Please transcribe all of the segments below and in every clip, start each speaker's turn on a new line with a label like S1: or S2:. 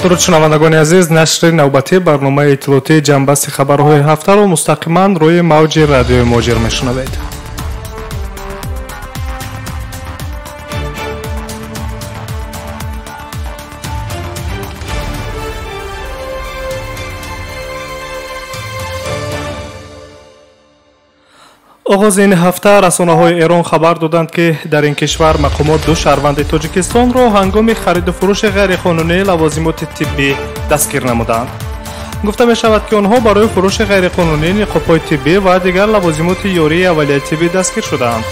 S1: Дуруд шунавандагони азиз, нашри навбатии барномаи иттилоотии ҷамъбасти хабарҳои ҳафтаро мустақиман рӯи мавҷи радиои Муҳоҷир мешунавед. Оғози ин ҳафта расонаҳои Эрон хабар доданд, ки дар ин кишвар мақомот ду шаҳрванди Тоҷикистонро ҳангоми хариду фурӯши ғайриқонунии лавозимоти тиббӣ дастгир намуданд. Гуфта мешавад, ки онҳо барои фурӯши ғайриқонунии ниқобҳои тиббӣ ва дигар лавозимоти ёрии аввалияи тиббӣ дастгир шудаанд.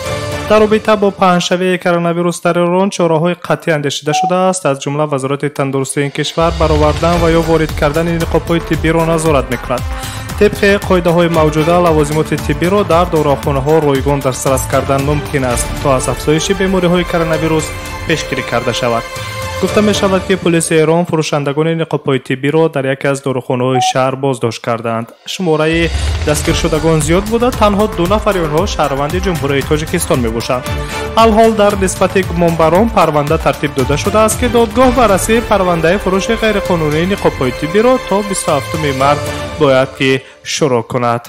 S1: Дар робита бо паҳншавии коронавирус дар Эрон чораҳои қатъӣ андешида шудааст. Аз ҷумла Вазорати тандурустии ин кишвар баровардан ва ё ворид кардани ниқобҳои тиббиро назорат мекунад. Тибқи қоидаҳои мавҷуда, лавозимоти тиббиро дар дорухонаҳо ройгон дастрас кардан мумкин аст, то аз афзоиши бемориҳои коронавирус пешгирӣ карда шавад. Гуфта мешавад, ки полиси Эрон фурӯшандагони ниқобҳои тиббиро дар яке аз дорухонаҳои шаҳр боздошт кардаанд. Шумораи дастгиршудагон зиёд буда, танҳо ду нафари онҳо шаҳрванди Ҷумҳурии Тоҷикистон мебошанд. Алҳол дар нисбати гумонбарон парванда тартиб дода шудааст, ки додгоҳ баррасии парвандаи фурӯши ғайриқонунии ниқобҳои тиббиро то 27 март бояд ки шурӯъ кунад.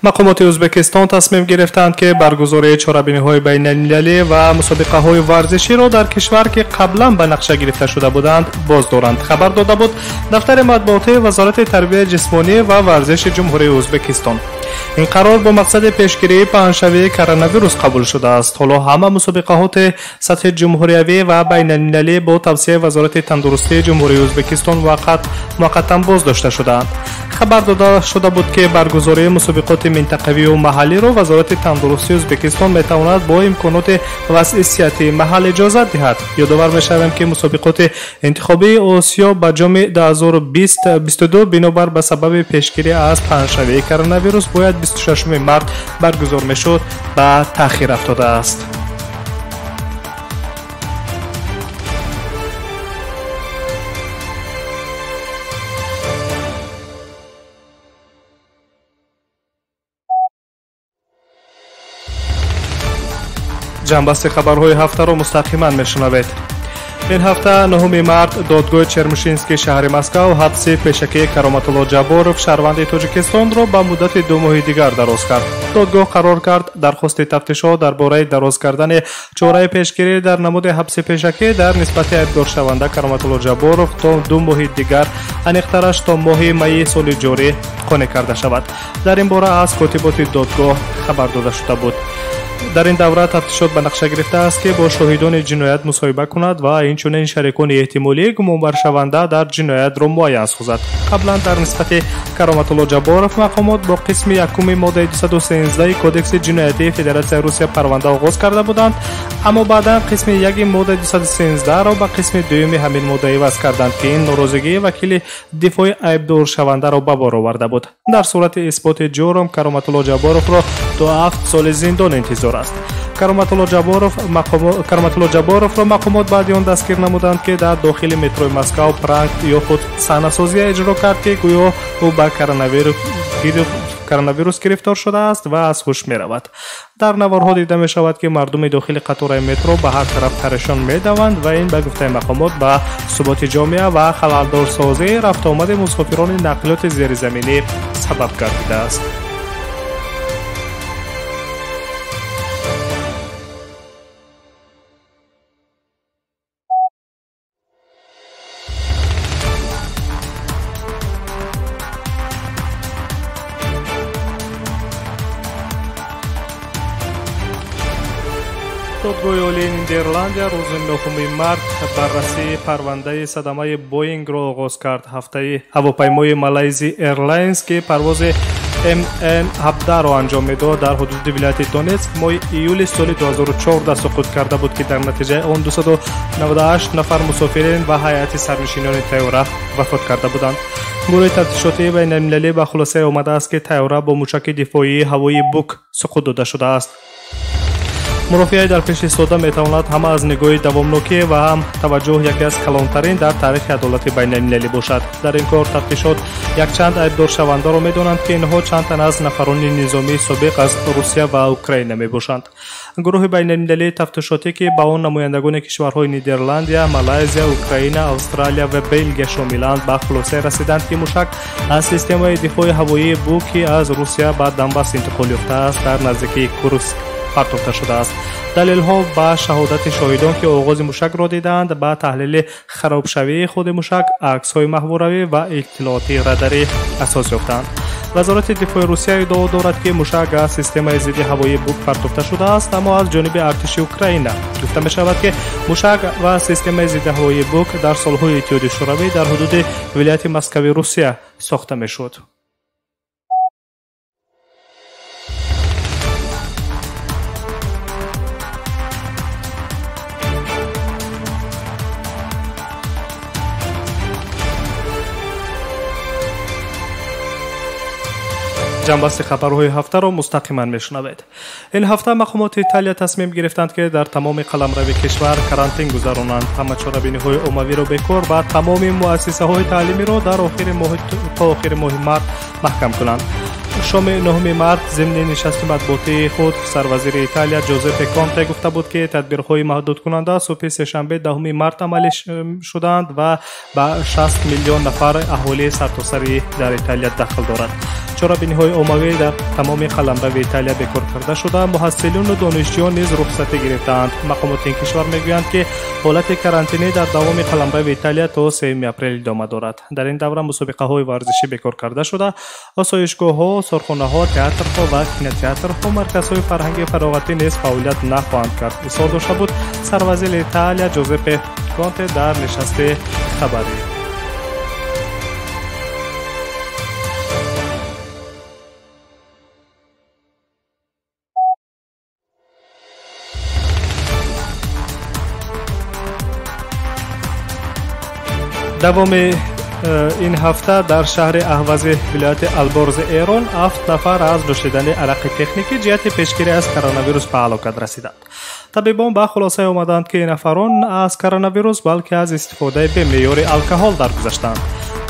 S1: Мақомоти Ӯзбекистон тасмим гирифтанд, ки баргузории чорабиниҳои байналмилалӣ ва мусобиқаҳои варзиширо дар кишвар, ки қаблан ба нақша гирифта шуда буданд, боздоранд. Хабар дода буд дафтари матбуотии Вазорати тарбияи ҷисмонӣ ва варзиши Ҷумҳурии Ӯзбекистон. Ин қарор бо мақсади пешгирии паҳншавии коронавирус қабул шудааст. Ҳоло ҳама мусобиқаҳоти сатҳи ҷумҳуриявӣ ва байналмилалӣ бо тавсияи Вазорати тандурустии Ҷумҳурии Ӯзбекистон муваққатан боздошта шудаанд. Хабар дода шуда буд, ки баргузории мусобиқоти минтақавию маҳаллиро Вазорати тандурустии Ӯзбекистон метавонад бо имконоти вазъи сиҳатии маҳал иҷозат диҳад. Ёдовар мешавем, ки мусобиқоти интихобии Осиё ба ҷоми 2020-22 бинобар ба сабаби пешгирӣ аз паҳншавии коронавирус бояд 26 март баргузор мешуд, ба таъхир афтодааст. Ҷамъбасти хабарҳои ҳафтаро мустақиман мешунавед. Ин ҳафта 9 март додгоҳи Чермушинский шаҳри Москав ҳабси пешакии Кароматулло Ҷабборов, шаҳрванди Тоҷикистонро ба муддати 2 моҳи дигар дароз кард. Додгоҳ қарор кард дархости тафтишот дар бораи дароз кардани чораи пешгирӣ дар намуди ҳабси пешакӣ дар нисбати айбдоршаванда Кароматулло Ҷабборов то 2 моҳи дигар, аниқтараш то моҳи майи соли ҷорӣ қонеъ карда шавад. Дар ин бора аз котиботи додгоҳ хабар дода шуда буд. Дар ин давра тафтишот ба нақша гирифтааст, ки бо шоҳидони ҷиноят мусоҳиба кунад ва инчунин шарикони эҳтимолии гумонбаршаванда дар ҷиноятро муайян созад. Қаблан дар нисбати Кароматулло Ҷабборов мақомот бо қисми якуми моддаи 213 Кодекси ҷиноятии Федератсияи Русия парванда оғоз карда буданд, аммо баъдан қисми яки моддаи 213-ро ба қисми дуюми ҳамин модда иваз карданд, ки ин норозигии вакили дифои айбдоршавандаро ба бор оварда буд. Дар сурати исботи ҷурм Кароматулло Ҷабборовро то 7 соли зиндон интизор аст. Кароматулло Ҷабборовро мақомот баъди он дастгир намуданд, ки дар дохили метрои Москав пранк ё худ саҳнасозия иҷро кард, ки гӯё ӯ ба коронавирус гирифтор шудааст ва аз ҳуш меравад. Дар наворҳо дида мешавад, ки мардуми дохили қатораи метро ба ҳар тараф парешон медаванд ва ин ба гуфтаи мақомот ба суботи ҷомеа ва халалдорсозии рафтуомади мусофирони нақлиёти зеризаминӣ сабаб гардидааст. Додгоҳи Олии Нидерландия рӯзи 9 март баррасии парвандаи садамаи Боингро оғоз кард. Ҳафтаи ҳавопаймои Малайзи Эйрлайнс, ки парвози МН-17-ро анҷом медод, дар ҳудуди вилояти Донецк моҳи июли соли 2014 суқут карда буд, ки дар натиҷаи он 298 нафар мусофирин ва ҳайати сарнишинони тайёра вафот карда буданд. Гурӯҳи тафтишотии байналмилалӣ ба хулосае омадааст, ки тайёра бо мушаки дифоии ҳавоии Бук суқут дода шудааст. Мурофиаи дар пеш истода метавонад ҳама аз нигоҳи давомнокӣ ва ҳам таваҷҷӯҳ яке аз калонтарин дар таърихи адолати байналмилалӣ бошад. Дар ин кор тафтишот якчанд айбдоршавандаро медонанд, ки инҳо чанд тан аз нафарони низомии собиқ аз Русия ва Украина мебошанд. Гурӯҳи байналмилалии тафтишотӣ, ки ба он намояндагони кишварҳои Нидерландия, Малайзия, Украина, Австралия ва Белгия шомиланд, ба хулосае расиданд, ки мушак аз системаи дифои ҳавоии Бук, ки аз Русия ба Донбасс интиқол ёфтааст, дар наздикии Курск партофта шудааст. Далелҳо ба шаҳодати шоҳидон, ки оғози мушакро дидаанд, ба таҳлили харобшавии худи мушак, аксҳои маҳворавӣ ва иттилооти радарӣ асос ёфтаанд. Вазорати дифои Русия иддао дорад, ки мушак аз системаи зидди ҳавоии Бук партофта шудааст, аммо аз ҷониби артиши Украина гуфта мешавад, ки мушак ва системаи зидди ҳавоии Бук дар солҳои Иттиҳоди Шӯравӣ дар ҳудуди вилояти Москави Русия сохта мешуд. Ҷанбасти хабарҳои ҳафтаро мустақиман мешунавед. Ин ҳафта мақомоти Италия тасмим гирифтанд, ки дар тамоми қаламрави кишвар карантин гузаронанд, ҳама чорабиниҳои оммавиро бекор ва тамоми муассисаҳои таълимиро дар охири то охири моҳи март маҳкам кунанд. Шоми 9 март зимни нишасти матбуотии худ сарвазири Италия Ҷозеппе Конте гуфта буд, ки тадбирҳои маҳдудкунанда субҳи сешанбе 10 март амалӣ шуданд ва ба 60 миллион нафар аҳолии сартосарӣ дар Италия дахл дорад. Чорабиниҳои оммавӣ дар тамоми қаламрави Италия бекор карда шуда, муҳассилину донишҷӯён низ рухсатӣ гирифтаанд. Мақомоти ин кишвар мегӯянд, ки ҳолати карантинӣ дар давоми қаламрави Италия то 3 апрел идома дорад. Дар ин давра мусобиқаҳои варзишӣ бекор карда шуда, осоишгоҳҳо, осорхонаҳо, театрҳо ва кинотеатрҳо, марказҳои фарҳангии фароғатӣ низ фаъолият нахоҳанд кард, изҳор дошта буд сарвазири Италия Ҷозеппе Конте дар нишасти хабарӣ. Давоми ин ҳафта дар шаҳри Аҳвази вилояти Алборзи Эрон 7 нафар аз нӯшидани арақи техникӣ ҷиҳати пешгирӣ аз коронавирус ба ҳалокат расиданд. Табибон ба хулосае омаданд, ки нафарон на аз коронавирус, балки аз истифодаи бемеъёри алкоҳол даргузаштанд.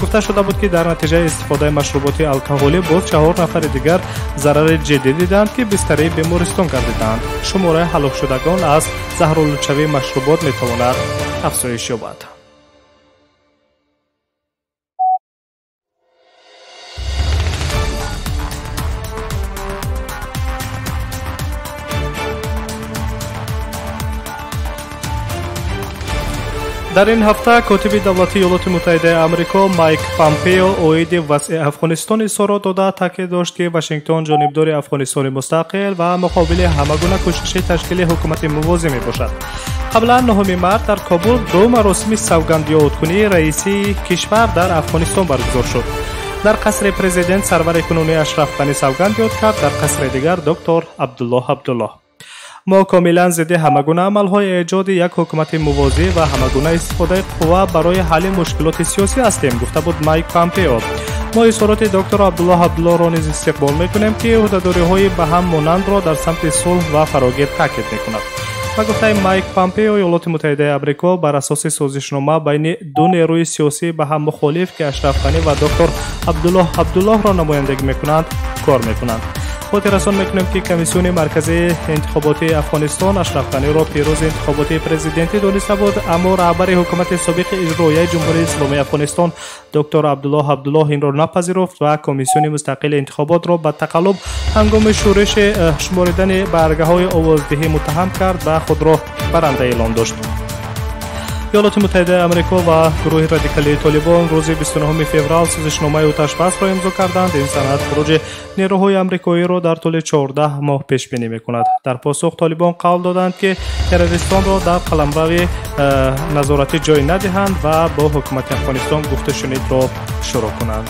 S1: Гуфта шуда буд, ки дар натиҷаи истифодаи машруботи алкоҳолӣ боз 4 нафари дигар зарари ҷиддӣ диданд, ки бистарии бемористон гардиданд. Шумораи ҳалокшудагон аз заҳролудшавии машрубот метавонад афзоиш ёбад. Дар ин ҳафта котиби давлатии Иёлоти Муттаҳидаи Амрико Майк Помпео оиди вазъи Афғонистон изҳорот дода, таъкид дошт, ки Вашингтон ҷонибдори Афғонистони мустақил ва муқобили ҳама гуна кӯшиши ташкили ҳукумати мувозӣ мебошад. Қаблан 9 март дар Кобул ду маросими савгандёдкунии раисии кишвар дар Афғонистон баргузор шуд. Дар қасри президент сарвари кунунӣ Ашраф Ғанӣ савганд ёд кард, дар қасри дигар доктор Абдуллоҳ Абдуллоҳ. Мо комилан зидди ҳама гуна амалҳои эҷоди як ҳукумати мувозӣ ва ҳама гуна истифодаи қувва барои ҳалли мушкилоти сиёсӣ ҳастем, гуфта буд Майк Помпео. Мо изҳороти доктор Абдуллоҳ Абдуллоҳро низ истиқбол мекунем, ки ӯҳдадориҳои ба ҳам монандро дар самти сулҳ ва фарогир таъкид мекунад. Ба гуфтаи Майк Помпео, Иёлоти Муттаҳидаи Амрико бар асоси созишнома байни ду нерӯи сиёсӣ ба ҳам мухолиф, ки Ашраф Ғанӣ ва доктор Абдуллоҳ Абдуллоҳро намояндагӣ мекунанд, кор мекунанд. Хотиррасон мекунем, ки Комиссиони марказии интихоботии Афғонистон Ашраф Ғаниро пирӯзи интихоботии президентӣ дониста буд, аммо раҳбари ҳукумати собиқи иҷроияи Ҷумҳурии Исломии Афғонистон доктор Абдуллоҳ Абдуллоҳ инро напазируфт ва Комиссиони мустақили интихоботро ба тақаллуб ҳангоми шӯриши шуморидани баргаҳои овоздиҳӣ муттаҳам кард ва худро баранда эълон дошт. Иёлоти Муттаҳидаи Амрико ва гурӯҳи радикалии Толибон рӯзи 29 феврал созишномаи оташбасро имзо карданд. Ин санад хуруҷи нерӯҳои амрикоиро дар тӯли 14 моҳ пешбинӣ мекунад. Дар посух Толибон қавл доданд, ки террористонро дар қаламрави назоратӣ ҷой надиҳанд ва бо ҳукумати Афғонистон гуфтушунидро шурӯъ кунанд.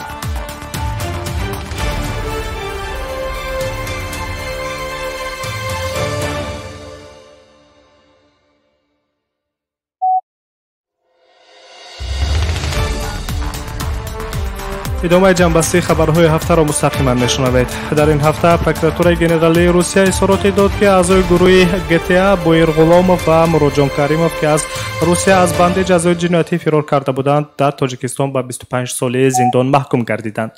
S1: Идомаи ҷамъбастии хабарҳои ҳафтаро мустақиман мешунавед. Дар ин ҳафта прокуратураи генералии Русия изҳороте дод, ки аъзои гурӯҳи ГТА Боир Ғуломов ва Муроҷон Каримов, ки аз Русия аз банди ҷазои ҷиноятӣ фирор карда буданд, дар Тоҷикистон ба 25 солаи зиндон маҳкум гардиданд.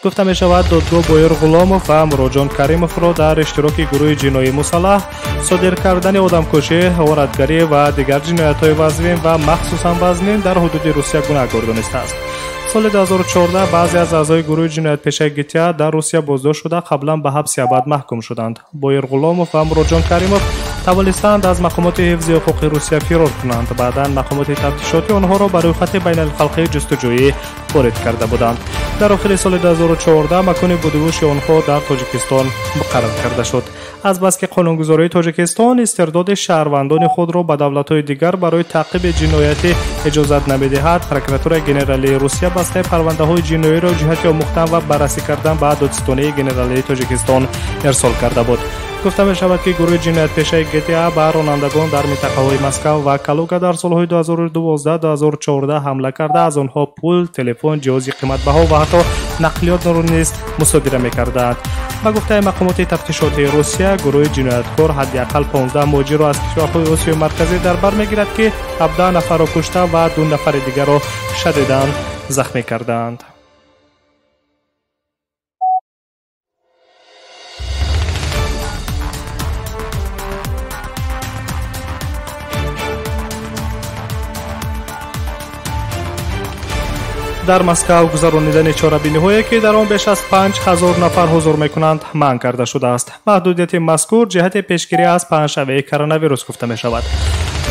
S1: Гуфта мешавад, додгоҳ Боир Ғуломов ва Муроҷон Каримовро дар иштироки гурӯҳи ҷиноӣ мусаллаҳ, содир кардани одамкушӣ, ғоратгарӣ ва дигар ҷиноятҳои вазнин ва махсусан вазнин дар ҳудуди Русия гунаҳкор донистааст. Соли 2014 баъзе аз аъзои гурӯҳи ҷиноятпешаи ГТА дар Русия боздошт шуда, қаблан ба ҳабси абад маҳкум шуданд. Боир Ғуломов ва Муроҷон Каримов тавонистанд аз мақомоти ҳифзи ҳуқуқи Русия фирор кунанд. Баъдан мақомоти тафтишотӣ онҳоро ба рӯйхати байналхалқии ҷустуҷӯӣ ворид карда буданд. Дар охири соли 2014 макони будубоши онҳо дар Тоҷикистон муқаррар карда шуд. Азбаски қонунгузории Тоҷикистон истирдоди шаҳрвандони худро ба давлатҳои дигар барои таъқиби ҷиноятӣ иҷозат намедиҳад, прокуратураи генералии Русия бастаи парвандаҳои ҷиноиро ҷиҳати омӯхтан ва баррасӣ кардан ба додситонии генералии Тоҷикистон ирсол карда буд. Гуфта мешавад, ки гурӯҳи ҷиноятпешаи ГТА ба ронандагон дар минтақаҳои Москав ва Калуга дар солҳои 2012-2014 ҳамла карда, аз онҳо пул, телефон, ҷиҳози қиматбаҳо ва ҳатто нақлиётро низ мусодира мекарданд. Ба гуфтаи мақомоти тафтишотии Русия, гурӯҳи ҷинояткор ҳадди ақал 15 муҳоҷирро аз кишварҳои Осиёи Марказӣ дар бар мегирад, ки 17 нафарро кушта ва 2 нафари дигарро шадидан захмӣ кардаанд. Дар Москав гузаронидани чорабиниҳое, ки дар он беш аз 5000 нафар ҳузур мекунанд, манъ карда шудааст. Маҳдудияти мазкур ҷиҳати пешгирӣ аз паҳншавии коронавирус гуфта мешавад.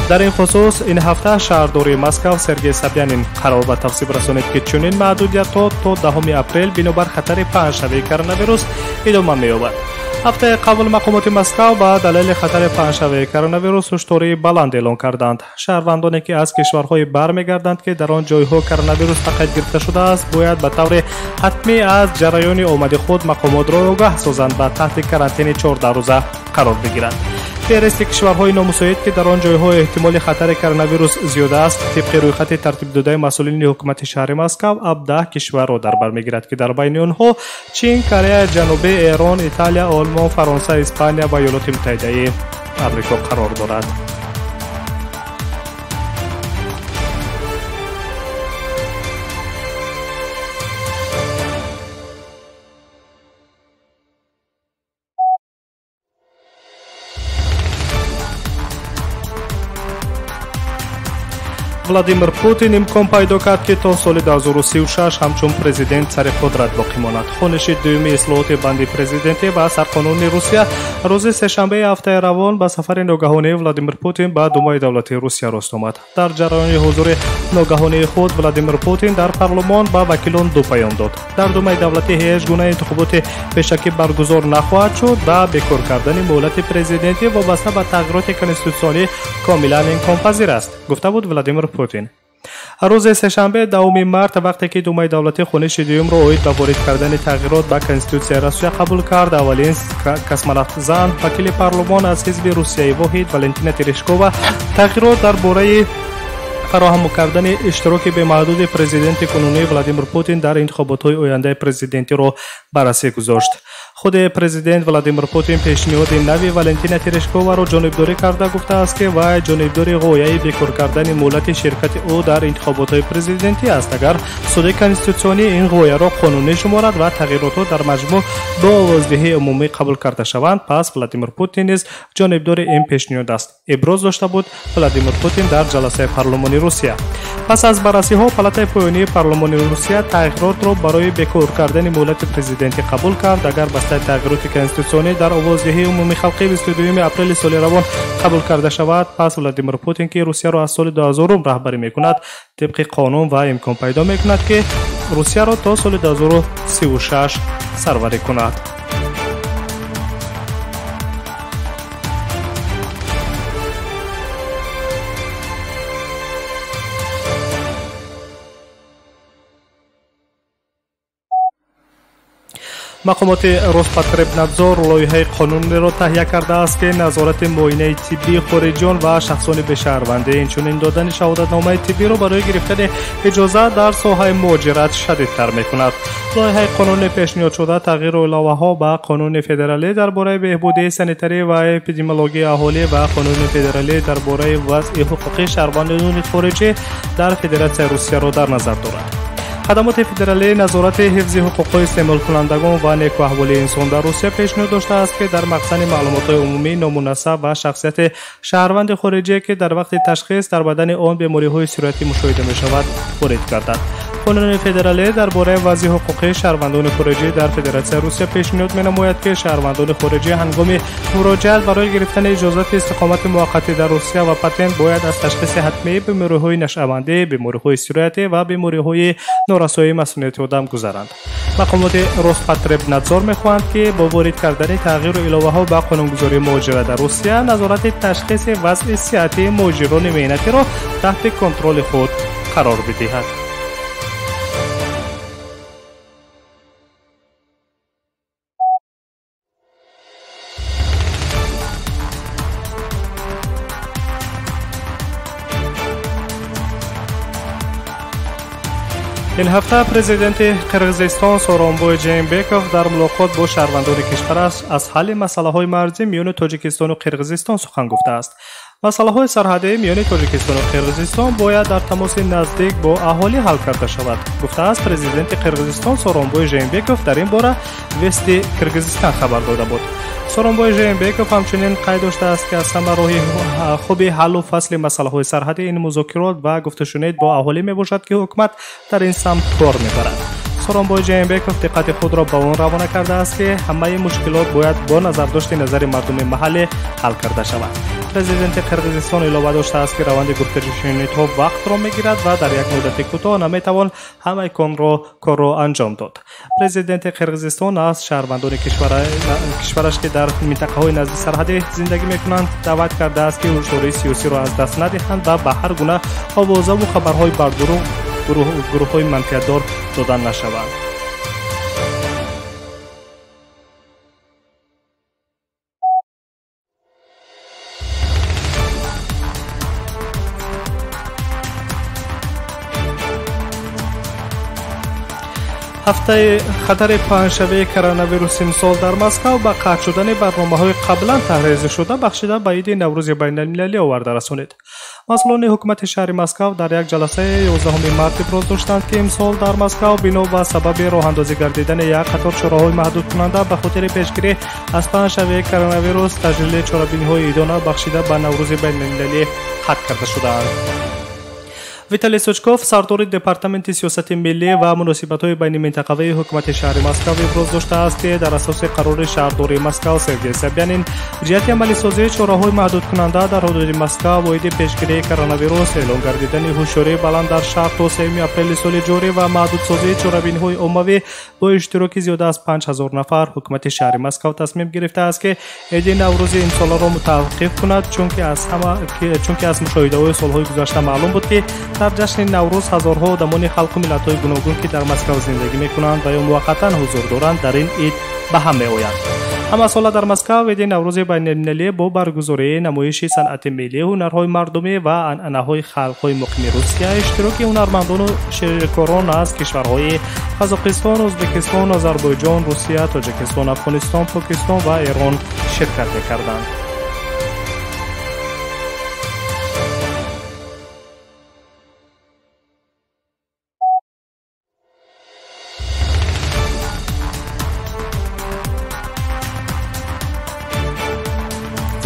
S1: Дар ин хусус ин ҳафта шаҳрдории Москав Сергей Собянин қарор ба тавсиб расонид, ки чунин маҳдудиятҳо то 10 апрел бинобар хатари паҳншавии коронавирус идома меёбад. Ҳафтаи қабл мақомоти Москав ба далели хатари паҳншавии коронавирус ҳушдории баланд эълон карданд. Шаҳрвандоне, ки аз кишварҳое бармегарданд, ки дар он ҷойҳо коронавирус ба қайд гирифта шудааст, бояд ба таври ҳатмӣ аз ҷараёни омади худ мақомотро огаҳ созанд ва таҳти карантини 14 рӯза қарор бигиранд. Феҳристи кишварҳои номусоид, ки дар он ҷойҳо эҳтимоли хатари коронавирус зиёд аст, тибқи рӯйхати тартибдодаи масъулини ҳукумати шаҳри Москав 17 кишварро дар бар мегирад, ки дар байни онҳо Чин, Кореяи Ҷанубӣ, Эрон, Италия, Олмон, Фаронса, Испания ва Иёлоти Муттаҳидаи Амрико қарор дорад. Владимир Путин имкон пайдо кард, ки то соли 2036 ҳамчун президент сари қудрат боқӣ монад. Хониши дуюми ислоҳоти банди президентӣ ва сарқонуни Русия рӯзи сешанбеи ҳафтаи равон ба сафари ногаҳонии Владимир Путин ба Думаи давлатии Русия рост омад. Дар ҷараёни ҳузури ногаҳонии худ Владимир Путин дар парлумон ба вакилон ду паём дод. Дар Думаи давлатӣ ҳеҷ гуна интихоботи пешакӣ баргузор нахоҳад шуд ва бекор кардани муҳлати президентӣ вобаста ба тағйироти конститутсионӣ комилан имконпазир аст, гуфта буд Владимир Путин. Рӯзи сешанбе 10 март, вақте ки Думаи давлатӣ хониши дуюмро оид ба ворид кардани тағйирот ба Конститутсияи Русия қабул кард, аввалин космонавтзан, вакили парлумон аз ҳизби Русияи воҳид Валентина Терешкова тағйирот дар бораи фароҳам кардани иштироки бемаҳдуди президенти кунунӣ Владимир Путин дар интихоботҳои ояндаи президентиро баррасӣ гузошт. Худи президент Владимир Путин пешниҳоди нави Валентина Терешкованро ҷонибдорӣ карда гуфтааст, ки вай ҷонибдори ғояи бекор кардани муҳлати ширкати ӯ дар интихоботҳои президентӣ аст, агар суди конститутсионӣ ин ғояро қонунӣ шуморад ва тағйиротҳо дар маҷмӯъ бо овоздиҳии умумӣ қабул карда шаванд, пас Владимир Путин низ ҷонибдори ин пешниҳод аст, иброз дошта буд Владимир Путин дар ҷаласаи парлумони Русия. Пас аз баррасиҳо палатаи поёнии парлумони Русия тағйиротро барои бекор кардани муҳлати президентӣ қабул кард, агар бастаи тағйироти конститутсионӣ дар овоздиҳии умумихалқӣ 22 апрели соли равон қабул карда шавад, пас Владимир Путин, ки Русияро аз соли 2000 раҳбарӣ мекунад, тибқи қонун ва имкон пайдо мекунад, ки Русияро то соли 2036 сарварӣ кунад. Мақомоти Роспотребнадзор лоиҳаи қонуниро таҳия кардааст, ки назорати муоинаи тиббии хориҷиён ва шахсони бешаҳрвандӣ, инчунин додани шаҳодатномаи тиббиро барои гирифтани иҷоза дар соҳаи муҳоҷират шадидтар мекунад. Лоиҳаи қонуни пешниҳодшуда тағйиру иловаҳо ба Қонуни федералӣ дар бораи беҳбудии санитарӣ ва эпидемиологияи аҳолӣ ва Қонуни федералӣ дар бораи вазъи ҳуқуқии шаҳрвандони хориҷӣ дар Федератсияи Русияро дар назар дорад. Хадамоти федералии назорати ҳифзи ҳуқуқҳои истеъмолкунандагон ва некӯаҳволии инсон дар Русия пешниҳод доштааст, ки дар махзани маълумотҳои умумӣ номунасаб ва шахсияти шаҳрванди хориҷие, ки дар вақти ташхис дар бадани он бемориҳои сироятӣ мушоҳида мешавад, ворид гардад. Қонуни федералӣ дар бораи вазъи ҳуқуқии шаҳрвандони хориҷӣ дар Федератсияи Русия пешниҳод менамояд, ки шаҳрвандони хориҷӣ ҳангоми муроҷиат барои гирифтани иҷозати истиқомати муваққатӣ дар Русия ва патент бояд аз ташхиси ҳатмии бемориҳои нашъавандӣ, бемориҳои сироятӣ ва бемориҳои норасоии масунияти одам гузаранд. Мақомоти Роспотребнадзор мехоҳанд, ки бо ворид кардани тағйиру иловаҳо ба қонунгузории муҳоҷират дар Русия назорати ташхиси вазъи сиҳатии муҳоҷирони меҳнатиро таҳти контроли худ қарор бидиҳад. Ин ҳафта президенти Қирғизистон Сооронбой Жээнбеков дар мулоқот бо шаҳрвандони кишвараш аз ҳалли масъалаҳои марзӣ миёни Тоҷикистону Қирғизистон сухан гуфтааст. Масъалаҳои сарҳадӣ миёни Тоҷикистону Қирғизистон бояд дар тамоси наздик бо аҳолӣ ҳал карда шавад, гуфтааст президенти Қирғизистон Сооронбой Жээнбеков. Дар ин бора Вести Киргизистан хабар дода буд. Сооронбой Жээнбеков ҳамчунин қайд доштааст, ки аз ҳама роҳи хуби ҳаллу фасли масъалаҳои сарҳадӣ ин музокирот ва гуфтушунид бо аҳолӣ мебошад, ки ҳукумат дар ин самт кор мебарад. Сооронбой Жээнбеков диққати худро ба он равона кардааст, ки ҳамаи мушкилот бояд бо назардошти назари мардуми маҳаллӣ ҳал карда шавад. Президенти Қирғизистон илова доштааст, ки раванди гуфтушунидҳо вақтро мегирад ва дар як муддати кӯтоҳ наметавон ҳамаи корро анҷом дод. Президенти Қирғизистон аз шаҳрвандони кишвараш, ки дар минтақаҳои назди сарҳадӣ зиндагӣ мекунанд, даъват кардааст, ки ҳушёрии сиёсиро аз даст надиҳанд ва ба ҳар гуна овозаву хабарҳои бардурӯғ гурӯҳҳои манфиатдор дода нашаванд. Ҳафтаи хатари паҳншавии коронавирус имсол дар Москав ба қатъ шудани барномаҳои қаблан таҳризшуда бахшида ба иди Наврӯзи байналмилалӣ оварда расонид. Масъулони ҳукумати шаҳри Москав дар як ҷаласаи 11 март иброз доштанд, ки имсол дар Москав бино ба сабаби роҳандозӣ гардидани як қатор чораҳои маҳдудкунанда ба хотири пешгирӣ аз паҳншавии коронавирус таҷлили чорабиниҳои идона бахшида ба Наврӯзи байналмилалӣ қатъ карда шудаанд. Виталий Сучков, сардори департаменти сиёсати миллӣ ва муносибатҳои байниминтақавии ҳукумати шаҳри Москав иброз доштааст, ки дар асоси қарори шаҳрдории Москав Сергей Собянин ҷиҳати амалисозии чораҳои маҳдудкунанда дар ҳудуди Москав оиди пешгирии коронавирус, эълон гардидани ҳушёрии баланд дар шаҳр то 3 апрели соли ҷорӣ ва маҳдудсозии чорабиниҳои оммавӣ бо иштироки зиёда аз 5000 нафар, ҳукумати шаҳри Москав тасмим гирифтааст, ки иди Наврӯзи имсоларо мутаваққиф кунад, чунки аз мушоҳидаҳои солҳои гузашта маълум буд, ки дар ҷашни Наврӯз ҳазорҳо одамони халқу миллатҳои гуногун, ки дар Москав зиндагӣ мекунанд ва ё муваққатан ҳузур доранд, дар ин ид ба ҳам меоянд. Ҳамасола дар Москав иди Наврӯзи байналмилалӣ бо баргузории намоиши санъати миллӣ, ҳунарҳои мардумӣ ва анъанаҳои халқҳои муқими Русия, иштироки ҳунармандону ширкорон аз кишварҳои Қазоқистон, Ӯзбекистон, Озарбойҷон, Русия, Тоҷикистон, Афғонистон, Покистон ва Эрон ширкат мекарданд.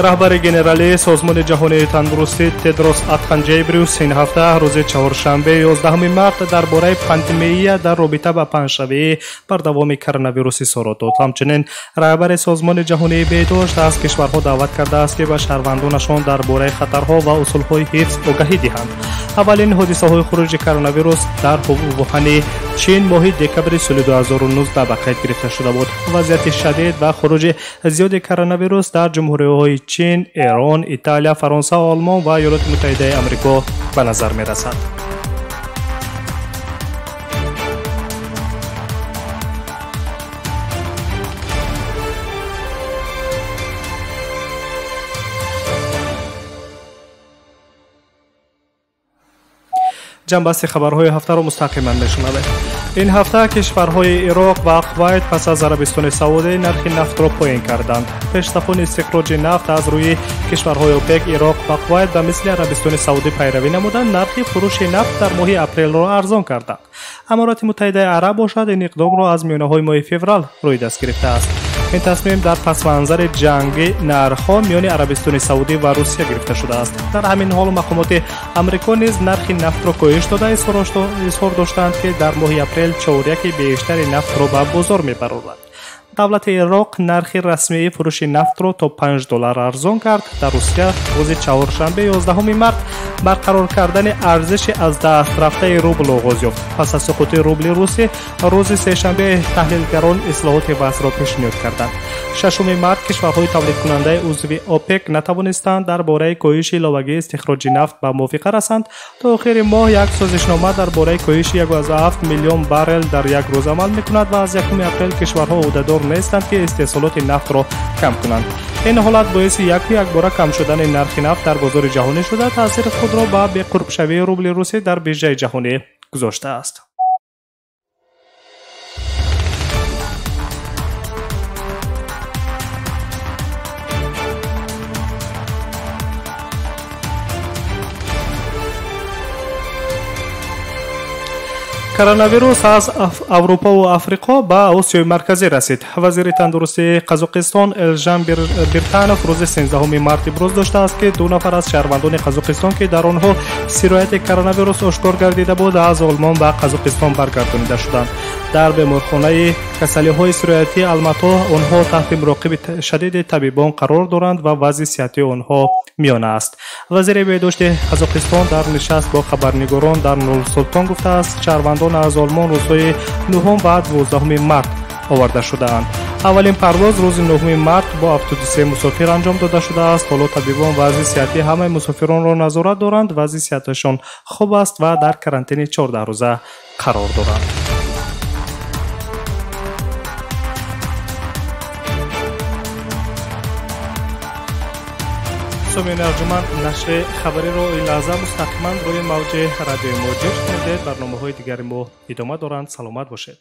S1: Раҳбари генералии Созмони ҷаҳонии тандурустӣ Тедрос Адхан Ҷебриус ин ҳафта рӯзи чаҳоршанбе 11 март дар бораи пандемия дар робита ба паҳншавии бардавоми коронавирус изҳорот дод. Ҳамчунин раҳбари Созмони ҷаҳонии беҳдошт аз кишварҳо даъват кардааст, ки ба шаҳрвандонашон дар бораи хатарҳо ва усулҳои ҳифз огаҳӣ диҳанд. Аввалин ҳодисаҳои хуруҷи коронавирус дар Вуҳани Чин моҳи декабри соли 2019 ба қайд гирифта шуда буд. Вазъияти шадид ва хуруҷи зиёди коронавирус дар ҷумҳуриҳои Чин, Эрон, Италия, Фаронса, Олмон ва Иёлоти Муттаҳидаи Амрико ба назар мерасад. Ҷанбасти хабарҳои ҳафтаро мустақиман мешунавед. Ин ҳафта кишварҳои Ироқ ва Кувайт пас аз Арабистони Саудӣ нархи нафтро поин карданд. Пешсафони истихроҷи нафт аз рӯи кишварҳои ОПЕК, Ироқ ва Кувайт ба мисли Арабистони Саудӣ пайравӣ намуданд, нархи фурӯши нафт дар моҳи апрелро арзон карданд. Аморати Муттаҳидаи Араб бошад, ин иқдомро аз миёнаҳои моҳи феврал рӯи даст гирифтааст. Ин тасмим дар пасманзари ҷанги нархҳо миёни Арабистони Саудӣ ва Русия гирифта шудааст. Дар ҳамин ҳол мақомоти Амрико низ нархи нафтро коҳиш дода изҳор доштанд, ки дар моҳи апрел чоряки бештари нафтро ба бозор мебарорад. Давлати Ироқ нархи расмии фурӯши нафтро то $5 арзон кард. Дар Русия рӯзи чаҳоршанбе 11 март барқарор кардани арзиши аз даст рафтаи рубл оғоз ёфт. Пас аз суқути рубли русӣ рӯзи сешанбе таҳлилгарон ислоҳоти вазъро пешниҳод карданд. 6 март кишварҳои тавлидкунандаи узви ОПЕК натавонистанд дар бораи коҳиши иловагии истихроҷи нафт ба мувофиқа расанд. То охири моҳ як созишнома дар бораи коҳиши 1,7 миллион баррел дар як рӯз амал мекунад ва аз 1 апрел кишварҳо ӯҳдадор нестанд, ки истеҳсолоти нафтро кам кунанд. Ин ҳолат боиси яку якбора кам шудани нархи нафт дар бозори ҷаҳонӣ шуда, таъсири худро ба беқурбшавии рубли русӣ дар биржаи ҷаҳонӣ гузоштааст. Коронавирус аз Аврупову Африқо ба Осиёи Марказӣ расид. Вазири тандурустии Қазоқистон Элжан Биртанов рӯзи 13 март иброз доштааст, ки 2 нафар аз шаҳрвандони Қазоқистон, ки дар онҳо сирояти коронавирус ошкор гардида буд, аз Олмон ба Қазоқистон баргардонида шуданд. Дар беморхонаи касалиҳои сироятии Алмато онҳо таҳти муроқиби шадиди табибон қарор доранд ва вазъи сиҳатии онҳо миёна аст. Вазири беҳдошти Қазоқистон дар нишаст бо хабарнигорон дар Нурсултон гуфтааст, шаҳрвандон аз Олмон рӯзҳои 9 ва 12 март оварда шудаанд. Аввалин парвоз рӯзи 9 март бо 73 мусофир анҷом дода шудааст. Ҳоло табибон вазъи сиҳатии ҳамаи мусофиронро назорат доранд, вазъи сиҳаташон хуб аст ва дар карантини 14 рӯза қарор доранд. Сомиёни арҷуманд, нашри хабариро ин лаҳза мустақиман рӯи мавҷи радиои Муҳоҷир шунидед. Барномаҳои дигари мо идома доранд. Саломат бошед.